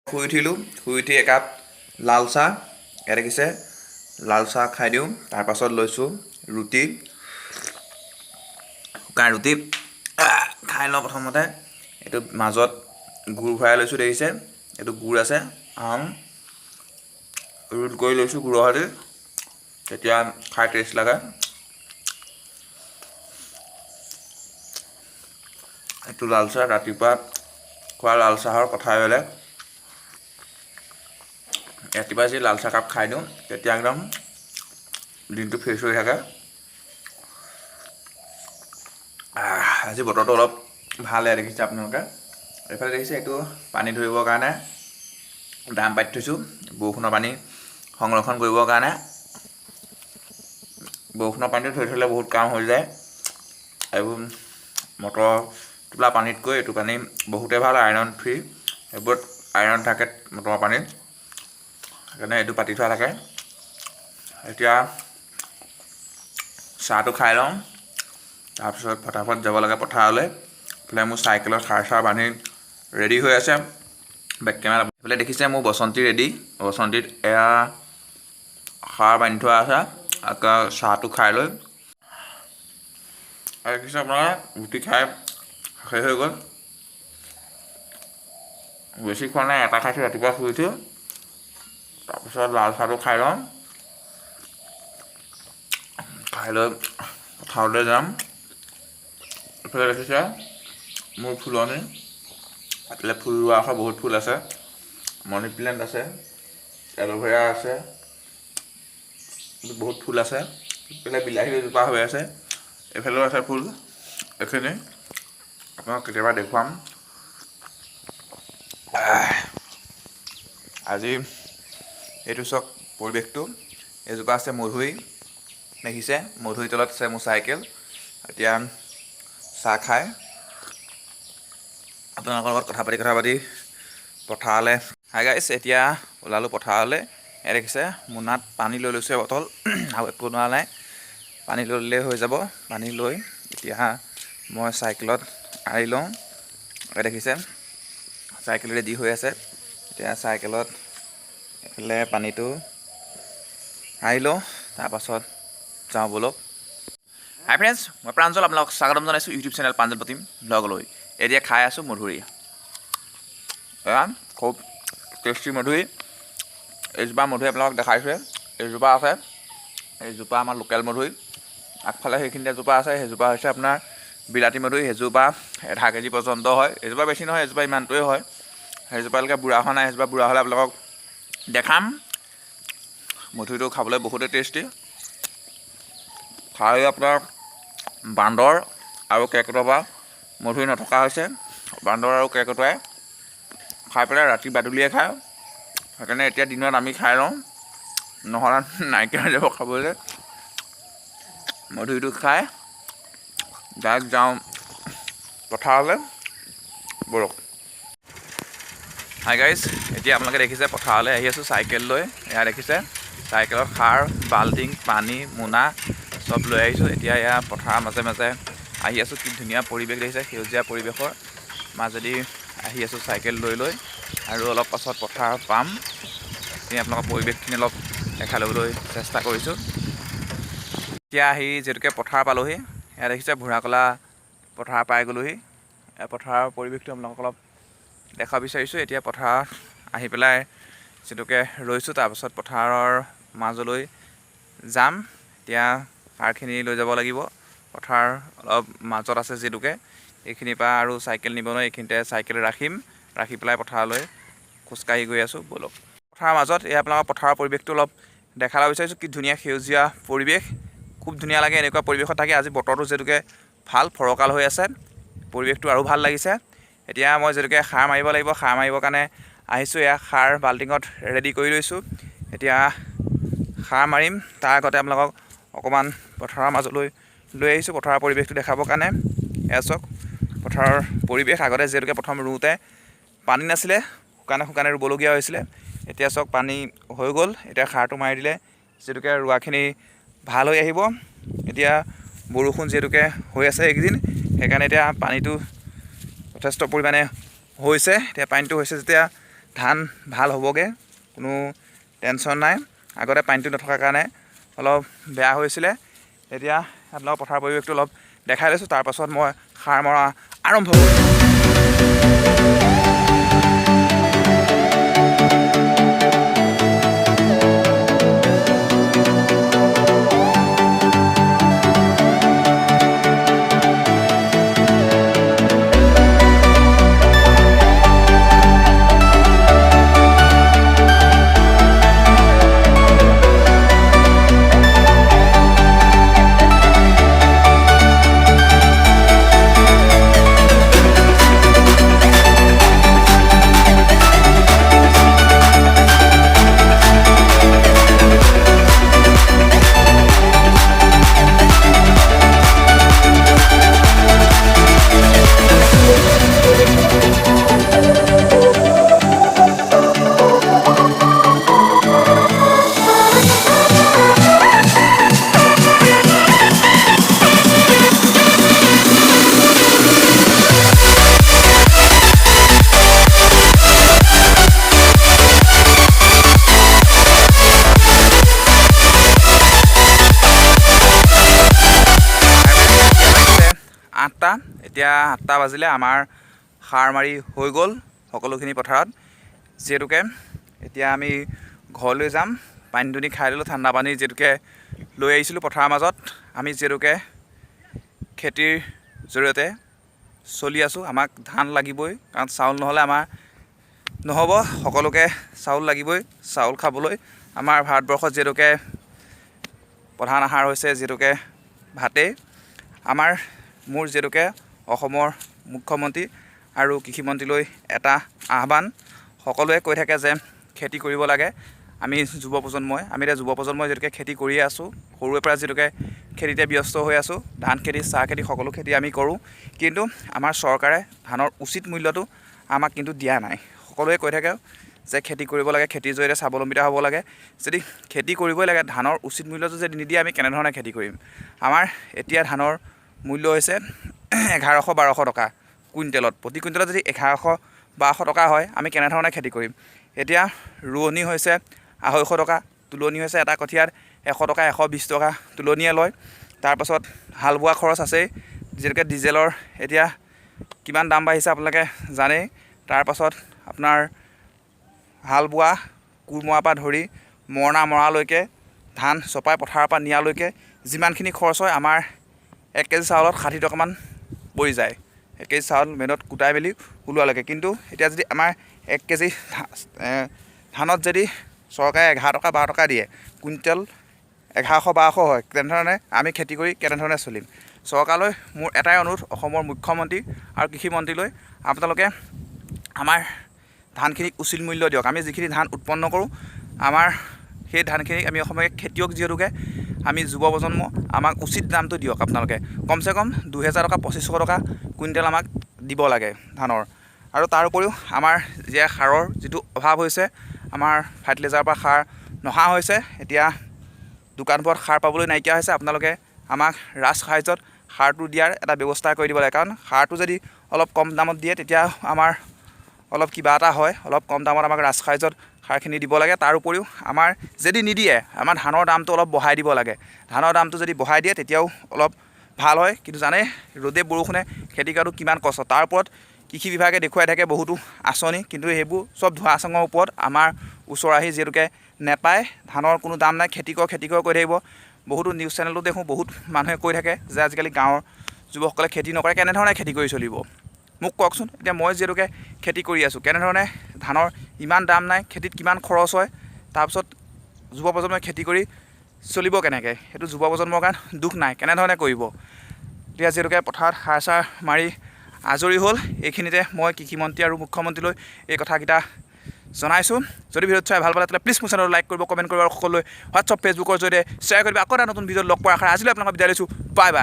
শুই উঠিলোঁ। শুই উঠি একাপ লাল চাহ, ইয়াত দেখিছে, লাল চাহ খাই দিওঁ। তাৰপাছত লৈছোঁ ৰুটি, শুকান ৰুটি খাই লওঁ প্ৰথমতে। এইটো মাজত গুড় ভৰাই লৈছোঁ, দেখিছে, এইটো গুড় আছে। আম ৰোল কৰি লৈছোঁ গুড়ৰ সৈতে, তেতিয়া খাই টেষ্ট লাগে। এইটো লাল চাহ, ৰাতিপুৱা খোৱা লাল চাহৰ কথাই বেলেগ। ৰাতিপুৱা যি লাল চাহ কাপ খাই দিওঁ, তেতিয়া একদম দিনটো ফ্ৰেছ হৈ থাকে। আজি বতৰটো অলপ ভাল, দেখিছে আপোনালোকে। এইফালে দেখিছে, এইটো পানী ধৰিবৰ কাৰণে ড্ৰাম পাতি থৈছোঁ, বৰষুণৰ পানী সংৰক্ষণ কৰিবৰ কাৰণে। বৰষুণৰ পানীটো থৈ থ'লে বহুত কাম হৈ যায়। এইবোৰ মটৰ তোলা পানীতকৈ এইটো পানী বহুতেই ভাল, আইৰণ ফ্ৰী। এইবোৰত আইৰণ থাকে মটৰৰ পানীত, সেইকাৰণে এইটো পাতি থোৱা থাকে। এতিয়া চাহটো খাই লওঁ, তাৰপিছত ফটাফট যাব লাগে পথাৰলৈ। এইফালে মোৰ চাইকেলত সাৰ চাৰ বান্ধি ৰেডি হৈ আছে। বেক কেমেৰা এইফালে দেখিছে, মোৰ বসন্তী ৰেডি। বসন্তীত এয়া সাৰ বান্ধি থোৱা আছে। আকৌ চাহটো খাই লৈ, আৰু দেখিছে আপোনালোকে, ৰুটি খাই শেষ হৈ গ'ল। বেছি খোৱা নাই, এটা খাইছোঁ ৰাতিপুৱা শুই উঠি। তাৰপিছত লাল চাহটো খাই লওঁ, খাই লৈ পথাৰলৈ যাম। এইফালে দেখিছে মোৰ ফুলনি। এইফালে ফুল ৰোৱা আছে, বহুত ফুল আছে। মানি প্লেণ্ট আছে, এল'ভেৰা আছে, বহুত ফুল আছে। এইফালে বিলাহী এজোপা হৈ আছে। এইফালেও আছে ফুল। এইখিনি আপোনাক কেতিয়াবা দেখুৱাম। আজি এইটো চাওক পৰিৱেশটো। এজোপা আছে মধুৰি, দেখিছে, মধুৰি তলত আছে মোৰ চাইকেল। এতিয়া চাহ খাই আপোনালোকৰ লগত কথা পাতি কথা পাতি পথাৰলৈ। হাই গাইছ, এতিয়া ওলালোঁ পথাৰলৈ। এয়া দেখিছে, মোনাত পানী লৈ লৈছোঁ এবটল, আৰু একো লোৱা নাই। পানী লৈ ল'লেই হৈ যাব। পানী লৈ এতিয়া মই চাইকেলত আহি লওঁ। এয়া দেখিছে, চাইকেল ৰেডি হৈ আছে। এতিয়া চাইকেলত এইফালে পানীটো আহি লওঁ, তাৰপাছত যাওঁ ব'লক। হাই ফ্ৰেণ্ডছ, মই প্ৰাঞ্জল, আপোনালোকক স্বাগতম জনাইছোঁ ইউটিউব চেনেল প্ৰাঞ্জল প্ৰতিম ব্লগলৈ। এতিয়া খাই আছোঁ মধুৰি। এয়া খুব টেষ্টি মধুৰি। এইজোপা মধুৰি আপোনালোকক দেখাইছোৱে। এইজোপা আছে, এইজোপা আমাৰ লোকেল মধুৰি। আগফালে সেইখিনিতে এজোপা আছে, সেইজোপা হৈছে আপোনাৰ বিলাতী মধুৰি। সেইজোপা 0.5 কেজি পৰ্যন্ত হয়। এইজোপা বেছি নহয়, এইজোপা ইমানটোৱে হয়। সেইজোপালৈকে বুঢ়া হোৱা নাই। সেইজোপা বুঢ়া হ'লে আপোনালোকক দেখাম। মধুৰিটো খাবলৈ বহুতেই টেষ্টি। খাই আপোনাৰ বান্দৰ আৰু কেৰ্কেটুৱাৰ পৰা মধুৰি নথকা হৈছে। বান্দৰ আৰু কেৰ্কেটুৱাই খাই পেলাই ৰাতি বাদুলিয়ে খায়। সেইকাৰণে এতিয়া দিনত আমি খাই লওঁ, নহ'লে নাইকিয়া হৈ যাব খাবলৈ। মধুৰিটো খাই ডাইৰেক্ট যাওঁ পথাৰলৈ, ব'লক। হাই গাইজ, এতিয়া আপোনালোকে দেখিছে, পথাৰলৈ আহি আছোঁ চাইকেল লৈ। এয়া দেখিছে, চাইকেলত সাৰ, বাল্টিং, পানী, মোনা চব লৈ আহিছোঁ। এতিয়া এয়া পথাৰৰ মাজে মাজে আহি আছোঁ। কি ধুনীয়া পৰিৱেশ দেখিছে, সেউজীয়া পৰিৱেশৰ মাজেদি আহি আছোঁ চাইকেল লৈ লৈ। আৰু অলপ পাছত পথাৰ পাম। এতিয়া আপোনালোকৰ পৰিৱেশখিনি অলপ দেখাই ল'বলৈ চেষ্টা কৰিছোঁ। এতিয়া আহি যিহেতুকে পথাৰ পালোহি। এয়া দেখিছে, বুঢ়াকলা পথাৰ পাই গ'লোহি। এয়া পথাৰৰ পৰিৱেশটো আপোনালোকক অলপ দেখাব বিচাৰিছোঁ। এতিয়া পথাৰত আহি পেলাই যিহেতুকে ৰৈছোঁ, তাৰপাছত পথাৰৰ মাজলৈ যাম। এতিয়া সাৰখিনি লৈ যাব লাগিব। পথাৰ অলপ মাজত আছে যিহেতুকে এইখিনিৰ পৰা আৰু চাইকেল নিব নোৱাৰি। এইখিনিতে চাইকেল ৰাখিম, ৰাখি পেলাই পথাৰলৈ খোজকাঢ়ি গৈ আছোঁ, ব'লক। পথাৰৰ মাজত এই আপোনালোকৰ পথাৰৰ পৰিৱেশটো অলপ দেখাব বিচাৰিছোঁ। কি ধুনীয়া সেউজীয়া পৰিৱেশ, খুব ধুনীয়া লাগে এনেকুৱা পৰিৱেশত থাকি। আজি বতৰটো যিহেতুকে ভাল, ফৰকাল হৈ আছে, পৰিৱেশটো আৰু ভাল লাগিছে। এতিয়া মই যিহেতুকে সাৰ মাৰিব লাগিব, সাৰ মাৰিবৰ কাৰণে আহিছোঁ। এয়া সাৰ বাল্টিঙত ৰেডি কৰি লৈছোঁ, এতিয়া সাৰ মাৰিম। তাৰ আগতে আপোনালোকক অকণমান পথাৰৰ মাজলৈ লৈ আহিছোঁ, পথাৰৰ পৰিৱেশটো দেখাবৰ কাৰণে। এয়া চাওক পথাৰৰ পৰিৱেশ। আগতে যিহেতুকে প্ৰথম ৰুওঁতে পানী নাছিলে, শুকানে শুকানে ৰুবলগীয়া হৈছিলে। এতিয়া চাওক, পানী হৈ গ'ল। এতিয়া সাৰটো মাৰি দিলে যিহেতুকে ৰোৱাখিনি ভাল হৈ আহিব। এতিয়া বৰষুণ যিহেতুকে হৈ আছে এইকেইদিন, সেইকাৰণে এতিয়া পানীটো যথেষ্ট পৰিমাণে হৈছে। এতিয়া পানীটো হৈছে যেতিয়া ধান ভাল হ'বগৈ, কোনো টেনশ্যন নাই। আগতে পানীটো নথকাৰ কাৰণে অলপ বেয়া হৈছিলে। এতিয়া আপোনালোকৰ পথাৰৰ পৰিৱেশটো অলপ দেখাই লৈছোঁ, তাৰপাছত মই সাৰ মৰা আৰম্ভ কৰিম। 8টা, এতিয়া 8টা বাজিলে। আমাৰ সাৰ মাৰি হৈ গ'ল সকলোখিনি পথাৰত। যিহেতুকে এতিয়া আমি ঘৰলৈ যাম। পানী দুনি খাই ল'লোঁ, ঠাণ্ডা পানী যিহেতুকে লৈ আহিছিলোঁ পথাৰৰ মাজত। আমি যিহেতুকে খেতিৰ জৰিয়তে চলি আছোঁ, আমাক ধান লাগিবই, কাৰণ চাউল নহ'লে আমাৰ নহ'ব। সকলোকে চাউল লাগিবই চাউল খাবলৈ। আমাৰ ভাৰতবৰ্ষত যিহেতুকে প্ৰধান আহাৰ হৈছে যিহেতুকে ভাতেই। মোৰ যিহেতুকে অসমৰ মুখ্যমন্ত্ৰী আৰু কৃষিমন্ত্ৰীলৈ এটা আহ্বান। সকলোৱে কৈ থাকে যে খেতি কৰিব লাগে। আমি যুৱ প্ৰজন্মই, আমি এতিয়া যুৱ প্ৰজন্মই যিহেতুকে খেতি কৰিয়ে আছোঁ, সৰুৰে পৰা যিহেতুকে খেতিতে ব্যস্ত হৈ আছোঁ। ধান খেতি, চাহ খেতি, সকলো খেতি আমি কৰোঁ। কিন্তু আমাৰ চৰকাৰে ধানৰ উচিত মূল্যটো আমাক কিন্তু দিয়া নাই। সকলোৱে কৈ থাকে যে খেতি কৰিব লাগে, খেতিৰ জৰিয়তে স্বাৱলম্বিতা হ'ব লাগে। যদি খেতি কৰিবই লাগে, ধানৰ উচিত মূল্যটো যদি নিদিয়ে, আমি কেনেধৰণে খেতি কৰিম? আমাৰ এতিয়া ধানৰ মূল্য হৈছে 1100-1200 টকা কুইণ্টেলত। প্ৰতি কুইণ্টেলত যদি 1100-1200 টকা হয়, আমি কেনেধৰণে খেতি কৰিম? এতিয়া ৰোৱনী হৈছে 250 টকা, তোলনি হৈছে এটা কঠীয়াত 100 টকা, 120 টকা তোলনীয়ে লয়। তাৰপাছত হাল বোৱা খৰচ আছেই। যিহেতুকে ডিজেলৰ এতিয়া কিমান দাম বাঢ়িছে আপোনালোকে জানেই। তাৰপাছত আপোনাৰ হাল বোৱা, কোৰ মৰাৰ পৰা ধৰি মৰণা মৰালৈকে, ধান চপাই পথাৰৰ পৰা নিয়ালৈকে যিমানখিনি খৰচ হয়, আমাৰ 1 কেজি চাউলত 60 টকামান পৰি যায়, 1 কেজি চাউল মেলত কুটাই মেলি ওলোৱালৈকে। কিন্তু এতিয়া যদি আমাৰ 1 কেজি ধানত যদি চৰকাৰে 11 টকা, 12 টকা দিয়ে, কুইণ্টেল 1100-1200 হয়, তেনেধৰণে আমি খেতি কৰি কেনেধৰণে চলিম? চৰকাৰলৈ মোৰ এটাই অনুৰোধ, অসমৰ মুখ্যমন্ত্ৰী আৰু কৃষিমন্ত্ৰীলৈ, আপোনালোকে আমাৰ ধানখিনিক উচিত মূল্য দিয়ক। আমি যিখিনি ধান উৎপন্ন কৰোঁ, আমাৰ সেই ধানখিনিক, আমি অসমীয়া খেতিয়ক যিহেতুকে আমি যুৱ প্ৰজন্ম, আমাক উচিত দামটো দিয়ক আপোনালোকে। কমচে কম 2000 টকা, 2500 টকা কুইণ্টেল আমাক দিব লাগে ধানৰ। আৰু তাৰ উপৰিও আমাৰ যে সাৰৰ যিটো অভাৱ হৈছে, আমাৰ ফাৰ্টিলাইজাৰৰ পৰা সাৰ নহা হৈছে, এতিয়া দোকানবোৰত সাৰ পাবলৈ নাইকিয়া হৈছে। আপোনালোকে আমাক ৰাজসাহাৰ্যত সাৰটো দিয়াৰ এটা ব্যৱস্থা কৰি দিব লাগে। কাৰণ সাৰটো যদি অলপ কম দামত দিয়ে, তেতিয়া আমাৰ অলপ কিবা এটা হয়। অলপ কম দামত আমাক ৰাজসাহাৰ্যত সাৰখিনি দিব লাগে। তাৰ উপৰিও আমাৰ যদি নিদিয়ে, আমাৰ ধানৰ দামটো অলপ বঢ়াই দিব লাগে। ধানৰ দামটো যদি বঢ়াই দিয়ে, তেতিয়াও অলপ ভাল হয়। কিন্তু জানে, ৰ'দে বৰষুণে খেতি কৰাটো কিমান কষ্ট। তাৰ ওপৰত কৃষি বিভাগে দেখুৱাই থাকে বহুতো আঁচনি, কিন্তু সেইবোৰ চব ধোঁৱা চাঙৰ ওপৰত, আমাৰ ওচৰ আহি যিহেতুকে নেপায়। ধানৰ কোনো দাম নাই, খেতি কৰ, খেতি কৰ কৈ থাকিব। বহুতো নিউজ চেনেলতো দেখোঁ, বহুত মানুহে কৈ থাকে যে আজিকালি গাঁৱৰ যুৱকসকলে খেতি নকৰে। কেনেধৰণে খেতি কৰি চলিব, মোক কওকচোন? এতিয়া মই যিহেতুকে খেতি কৰি আছোঁ, কেনেধৰণে ধানৰ ইমান দাম নাই, খেতিত কিমান খৰচ হয়, তাৰপিছত যুৱ প্ৰজন্মই খেতি কৰি চলিব কেনেকৈ? সেইটো যুৱ প্ৰজন্মৰ কাৰণে দুখ নাই, কেনেধৰণে কৰিব? এতিয়া যিহেতুকে পথাৰত সাৰ চাৰ মাৰি আজৰি হ'ল, এইখিনিতে মই কৃষিমন্ত্ৰী আৰু মুখ্যমন্ত্ৰীলৈ এই কথাকেইটা জনাইছোঁ। যদি ভিডিঅ'টো চাই ভাল পালে, তেতিয়াহ'লে প্লিজ মোৰ চেনেলটো লাইক কৰিব, কমেণ্ট কৰিব আৰু সকলোৱে হোৱাটছআপ, ফেচবুকৰ জৰিয়তে শ্বেয়াৰ কৰিব। আকৌ এটা নতুন ভিডিঅ'ত লগ পোৱাৰ আশা আজিলৈ আপোনালোকক বিদায় লৈছোঁ। Bye bye.